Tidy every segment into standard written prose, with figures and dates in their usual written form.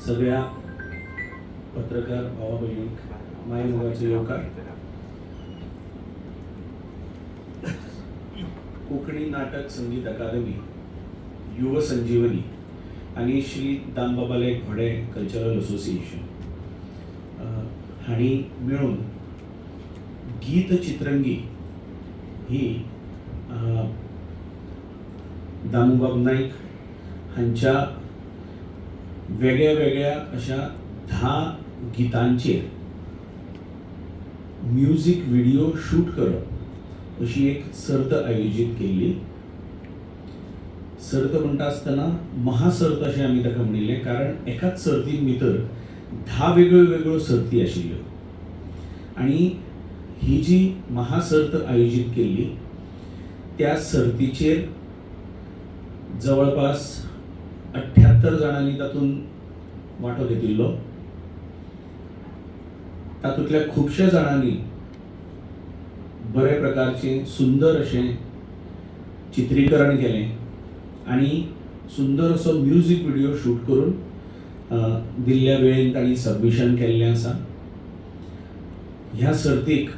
सगळ्या पत्रकार भावा भयणींक मायमोगाचो येवकार. कोंकणी नाटक संगीत अकादमी, युव संजीवनी आनी श्री दामबाबाले घोडे कल्चरल असोसिएशन हांणी मेळून गीत चित्रंगी ही दामूबाब नायक हांच्या वेगळ्या वेगळ्या अशा 10 गितांचेर म्युजीक व्हिडियो शूट करप अशी एक सर्त आयोजीत केल्ली. सर्त म्हणटा आसतना महासर्त अशें आमी ताका म्हणिल्लें, कारण एकाच सर्तीन भितर 10 वेगळ्यो वेगळ्यो सर्ती आशिल्ल्यो. आनी ही जी महासर्त आयोजीत केल्ली त्या सर्तीचेर जवळपास 78 जाणांनी तातूंत वांटो घेतिल्लो. तातूंतल्या खुबश्या जाणांनी बऱ्या प्रकारचें सुंदर अशें चित्रीकरण केलें आनी सुंदर असो म्युजीक व्हिडियो शूट करून दिल्ल्या वेळेन तांणी सबमिशन केल्लें आसा. ह्या सर्तीक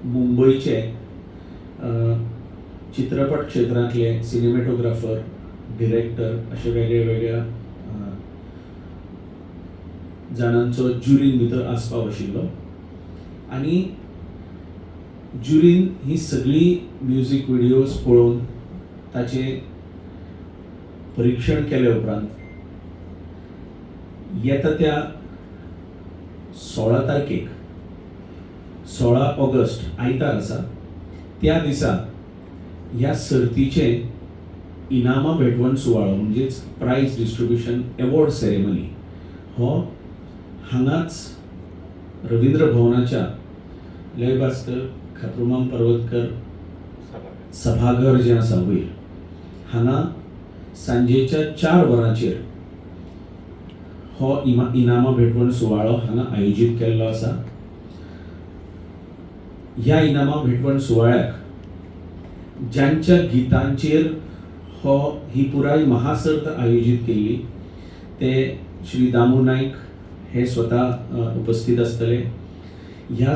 मुंबयचे चित्रपट क्षेत्रांतले सिनेमॅटोग्राफर, डिरेक्टर अशे वेगळे वेगळ्या जाणांचो ज्युरीन भितर आस्पाव आशिल्लो आनी ज्युरीन ही सगळी म्युजीक व्हिडियोज पळोवन ताचें परिक्षण केले उपरांत येता त्या 16 तारखेक, 16 ऑगस्ट आयतार आसा, त्या दिसा ह्या सर्तीचें इनामां भेटवण सुवाळो म्हणजेच प्रायज डिस्ट्रिब्युशन एवॉर्ड सेरेमनी हो हांगाच रवींद्र भवनाच्या लयभास्कर खात्रुमाम पर्वतकर सभाघर जें आसा वयर, हांगा सांजेच्या 4 वरांचेर हो इनामां भेटवण सुवाळो हांगा आयोजीत केल्लो आसा. ह्या इनामां भेटवण सुवाळ्याक ज्यांच्या गितांचेर हो ही पुराय महासर्त आयोजीत केल्ली ते श्री दामू नायक हे स्वता उपस्थित आसतले. ह्या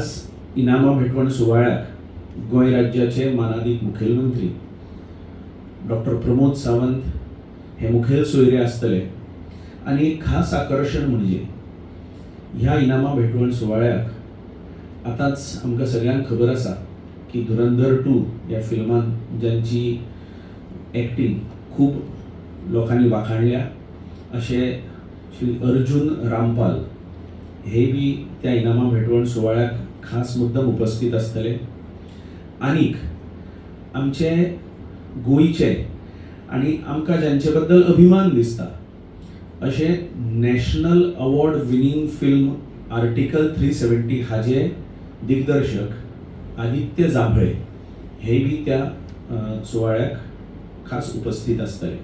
इनामां भेटवण सुवाळ्याक गोंय राज्याचे मानादीक मुखेलमंत्री डॉक्टर प्रमोद सावंत हे मुखेल सोयरे आसतले. आनी एक खास आकर्शण म्हणजे ह्या इनामां भेटवण सुवाळ्याक आतांच आमकां सगळ्यांक खबर आसा की धुरंधर 2 ह्या फिल्मान ज्यांची एक्टींग खूब लोकांनी वाखाणल्या अशे श्री अर्जुन रामपाल हे बी त्या इनामां भेटवण सुवाळ्याक खास मुद्दम उपस्थित आसतले. आनीक आमचे गोंयचे आनी आमकां ज्यांचे बद्दल अभिमान दिसता अशें national award winning film Article 370 हाजे दिग्दर्शक आदित्य जांभळे हे बी त्या सुवाळ्याक खास उपस्थित आसतले.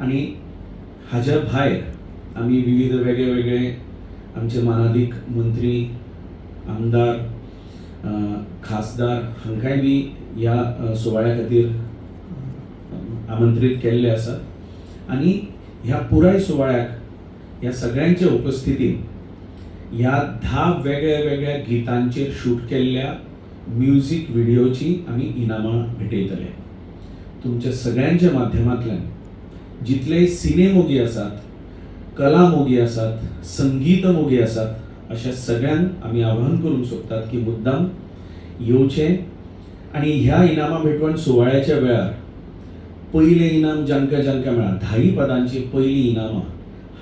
आनी हाज्या भायर आमी विविध वेगळे वेगळे आमचे मानादीक मंत्री, आमदार, खासदार हांकांय बी ह्या सुवाळ्या खातीर आमंत्रीत केल्ले आसात. आनी ह्या पुराय सुवाळ्याक ह्या सगळ्यांच्या उपस्थितीन ह्या 10 वेगळ्या वेगळ्या गितांचेर शूट केल्ल्या म्युजीक व्हिडियोची आमी इनामां भेटयतले. तुमच्या सगळ्यांच्या माध्यमांतल्यान जितले सिनेमोगी आसात, कला मोगी आसात, संगीत मोगी आसात, अशा सगळ्यांक आमी आवाहन करूंक सोदतात की मुद्दाम येवचें आनी ह्या इनामां भेटवण सुवाळ्याच्या वेळार पयलें इनाम जांकां जांकां मेळ्ळां, 10 पदांची पयलीं इनामां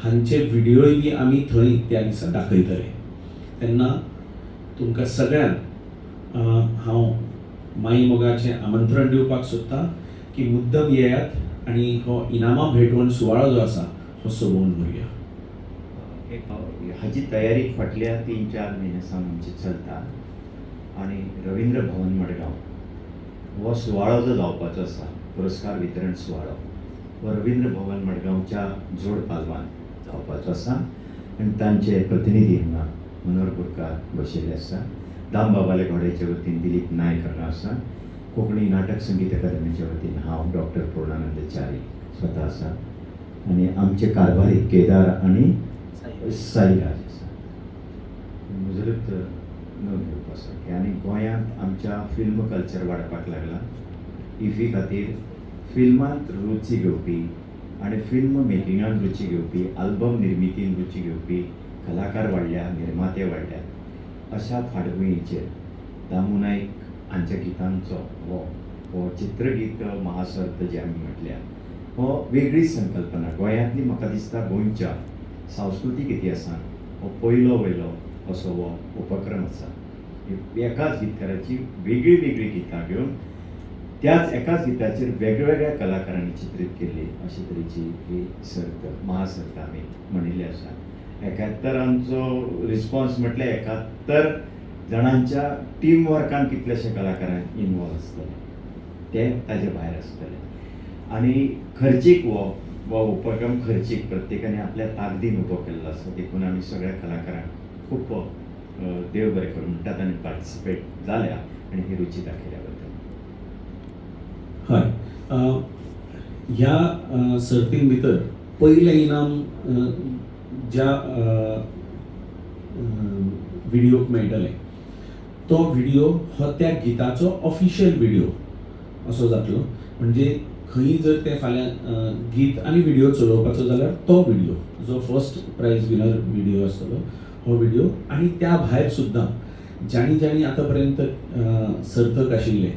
हांचे व्हिडियोय बी आमी थंय त्या दिसा दाखयतले. तेन्ना तुमकां सगळ्यांक हांव माई मोगाचें आमंत्रण दिवपाक सोदतां की मुद्दम येयात आनी हो इनामां भेटवण सुवाळो जो आसा हो सोबोवन व्हरुया. हाजी तयारी फाटल्या 3-4 म्हयन्या सावन आमची चलता आनी रवींद्र भवन मडगांव हो सुवाळो जो जावपाचो आसा, पुरस्कार वितरण सुवाळो, हो रवींद्र भवन मडगांवच्या जोड पालवान जावपाचो आसा आनी तांचे प्रतिनिधी हांगा मनोहर बोरकार बशिल्ले आसा, दामबाबाले घोड्याच्या वतीन दिलीप नायक हांगा आसा, कोंकणी नाटक संगीत अकादमीच्या वतीन हांव डॉक्टर पूर्णानंद च्यारी स्वता आसा आनी आमचे कारभारी केदार आनी साईराज आसा. मुजरत नोंद घेवपा सारकें. आनी गोंयांत आमच्या फिल्म कल्चर वाडपाक लागला. इफ्फी खातीर फिल्मांत रुची घेवपी आनी फिल्म मेकिंगान रुची घेवपी, आल्बम निर्मितीन रुची घेवपी कलाकार वाडल्या, निर्माते वाडल्यात. अशा फाटभुंयेचेर दामू नायक हांच्या गितांचो हो हो चित्रगीत महासर्त जी आमी म्हटल्या, हो वेगळीच संकल्पना गोंयांतली. म्हाका दिसता गोंयच्या सांस्कृतीक इतिहासांत हो पयलो वयलो असो हो उपक्रम आसा. एकाच गीतकाराची वेगळीं वेगळीं गितां घेवन त्याच एकाच गिताचेर वेगवेगळ्या कलाकारांनी चित्रीत केल्ली अशे तरेची ही सर्त, महासर्त आमी म्हणिल्ली आसा. 71आंचो रिस्पॉन्स म्हटल्यार 71 जाणांच्या टीम वर्कान कितलेशे कलाकारांक इनवॉल्व आसतले, ते ताजे भायर आसतले. आनी खर्चीक हो हो उपक्रम खर्चीक, प्रत्येकाने आपल्या ताकदीन उबो केल्लो आसा. देखून आमी सगळ्या कलाकारांक खूब देव बरें करूं म्हणटात आनी पार्टिसिपेट जाल्या आनी ही रुची दाखयल्या बद्दल. हय, ह्या सर्तीन भितर पयलें इनाम ज्या विडियोक मेळटलें तो विडियो हो त्या गिताचो ऑफिशियल विडियो असो जातलो. म्हणजे खंय जर तें फाल्यां गीत आनी विडियो चलोवपाचो जाल्यार तो विडियो जो फर्स्ट प्रायज विनर विडियो आसतलो हो विडियो. आनी त्या भायर सुद्दां जांणी जांणी आतां पर्यंत सर्तक आशिल्ले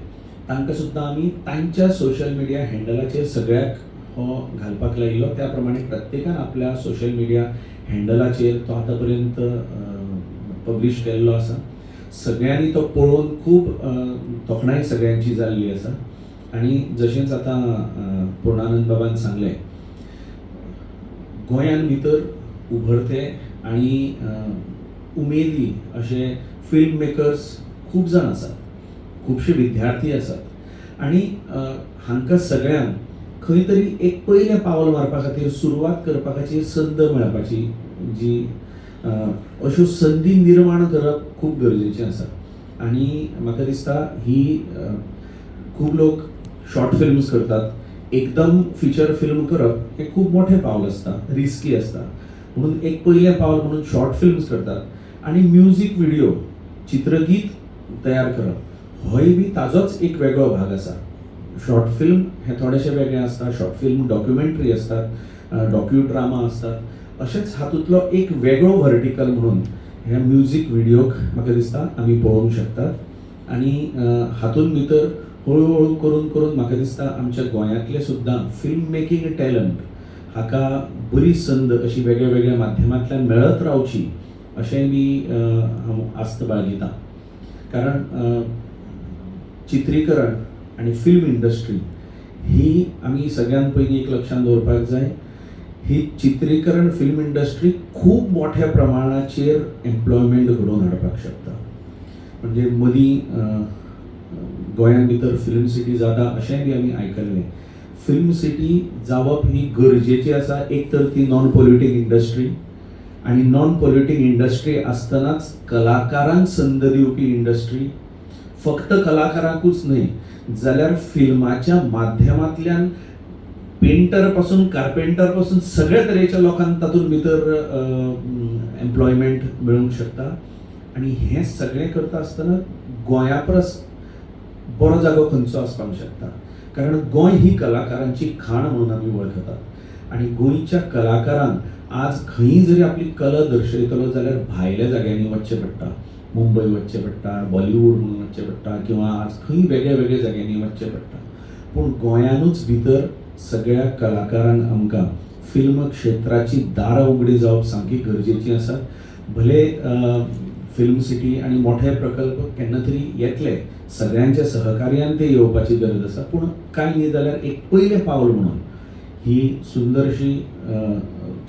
तांकां सुद्दां आमी तांच्या सोशल मिडिया हँडलाचेर सगळ्याक हो घालपाक लायिल्लो. त्या प्रमाणे प्रत्येकान आपल्या सोशल मिडिया हँडलाचेर तो आतां पर्यंत पब्लीश केल्लो आसा. सगळ्यांनी तो पळोवन खूब तोखणाय सगळ्यांची जाल्ली आसा. आनी जशेंच आतां पूर्णानंद बाबान सांगलें, गोंयान भितर उभरते आनी उमेदी अशे फिल्म मेकर्स खूब जाण आसात, खुबशे विद्यार्थी आसात आनी हांकां सगळ्यांक खंय तरी एक पयलें पावल मारपा खातीर, सुरवात करपा खातीर संद मेळपाची जी अश्यो संदी निर्माण करप खूब गरजेचें आसा. आनी म्हाका दिसता ही खूब लोक शॉर्ट फिल्म्स करतात. एकदम फिचर फिल्म करप हें खूब मोठें पावल आसता, रिस्की आसता. म्हणून एक पयलें पावल म्हणून शॉर्ट फिल्म्स करतात आनी म्युजीक व्हिडियो, चित्रगीत तयार करप होय बी ताजोच एक वेगळो भाग आसा. शॉर्ट फिल्म हें थोडेशें वेगळें आसता. शॉर्ट फिल्म डॉक्युमेंटरी आसतात, डॉक्यू ड्रामा आसतात. अशेंच हातूंतलो एक वेगळो व्हर्टिकल म्हणून ह्या म्युजीक व्हिडियोक म्हाका दिसता आमी पळोवंक शकतात. आनी हातूंत भितर हळू हळू करून करून म्हाका दिसता आमच्या गोंयांतले सुद्दां फिल्म मेकिंग टॅलंट हाका बरी संद अशी वेगळ्या वेगळ्या माध्यमांतल्यान मेळत रावची अशेंय बी हांव आस्त बाळगितां. कारण चित्रीकरण आनी फिल्म इंडस्ट्री ही आमी सगळ्यान पयलीं एक लक्षांत दवरपाक जाय, ही चित्रीकरण फिल्म इंडस्ट्री खूब मोठ्या प्रमाणाचेर एम्प्लॉयमेंट घडोवन हाडपाक शकता. म्हणजे मदीं गोंयांत भितर फिल्म सिटी जाता अशेंय बी आमी आयकल्लें. फिल्म सिटी जावप ही गरजेची आसा. एक तर ती नॉन पोल्युटींग इंडस्ट्री आनी नॉन पोल्युटींग इंडस्ट्री आसतनाच कलाकारांक संद दिवपी इंडस्ट्री. फक्त कलाकारांकूच न्हय जाल्यार फिल्माच्या माध्यमांतल्यान पेंटर पासून, कार्पेंटर पासून सगळ्या तरेच्या लोकांक तातूंत भितर एम्प्लॉयमेंट मेळूंक शकता. आनी हें सगळें करता आसतना गोंया परस बरो जागो खंयचो आसपाक शकता? कारण गोंय ही कलाकारांची खाण म्हणून आमी वळखतात आनी गोंयच्या कलाकारांक आज खंयी जरी आपली कला दर्शयतलो जाल्यार भायल्या जाग्यांनी वचचें पडटा. मुंबय वचचें पडटा, बॉलिवूड म्हणून वचचें पडटा किंवा आज खंय वेगळ्या वेगळ्या जाग्यांनी वचचें पडटा. पूण गोंयानूच भितर सगळ्या कलाकारांक आमकां फिल्म क्षेत्राची दारां उगडी जावप सामकी गरजेची आसा. भले फिल्म सिटी आनी मोठे प्रकल्प केन्ना तरी येतले, सगळ्यांच्या सहकार्यान ते येवपाची गरज आसा. पूण कांय न्ही जाल्यार एक पयलें पावल म्हणून ही सुंदरशी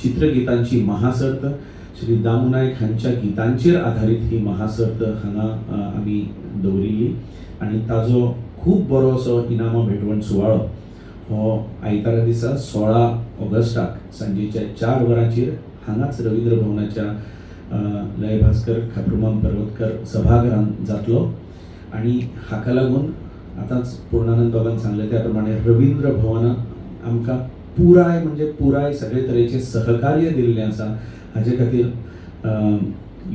चित्रगितांची महासर्त, श्री दामू नायक हांच्या गितांचेर आधारीत ही महासर्त हांगा आमी दवरिल्ली. आनी ताजो खूब बरो असो इनामां भेटवण सुवाळो हो आयतारा दिसा 16 ऑगस्टाक सांजेच्या 4 वरांचेर हांगाच रवींद्र भवनाच्या लयभास्कर खाप्रुमाम पर्वतकर सभाघरांत जातलो. आनी हाका लागून आतांच पूर्णानंद बाबान सांगलें त्या प्रमाणे रवींद्र भवनात आमकां पुराय म्हणजे पुराय सगळे तरेचें सहकार्य दिल्लें आसा. हाजे खातीर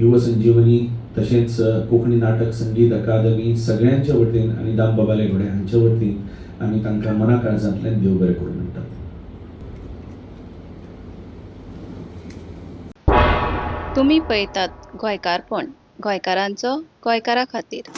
युव संजीवनी तशेंच कोंकणी नाटक संगीत अकादमी सगळ्यांच्या वतीन आनी दामबाबाले घोडे हांच्या वतीन आमी तांकां मना काळजांतल्यान देव बरें करूं म्हणटात. तुमी पळयतात गोंयकारपण, गोंयकारांचो गोंयकारा खातीर.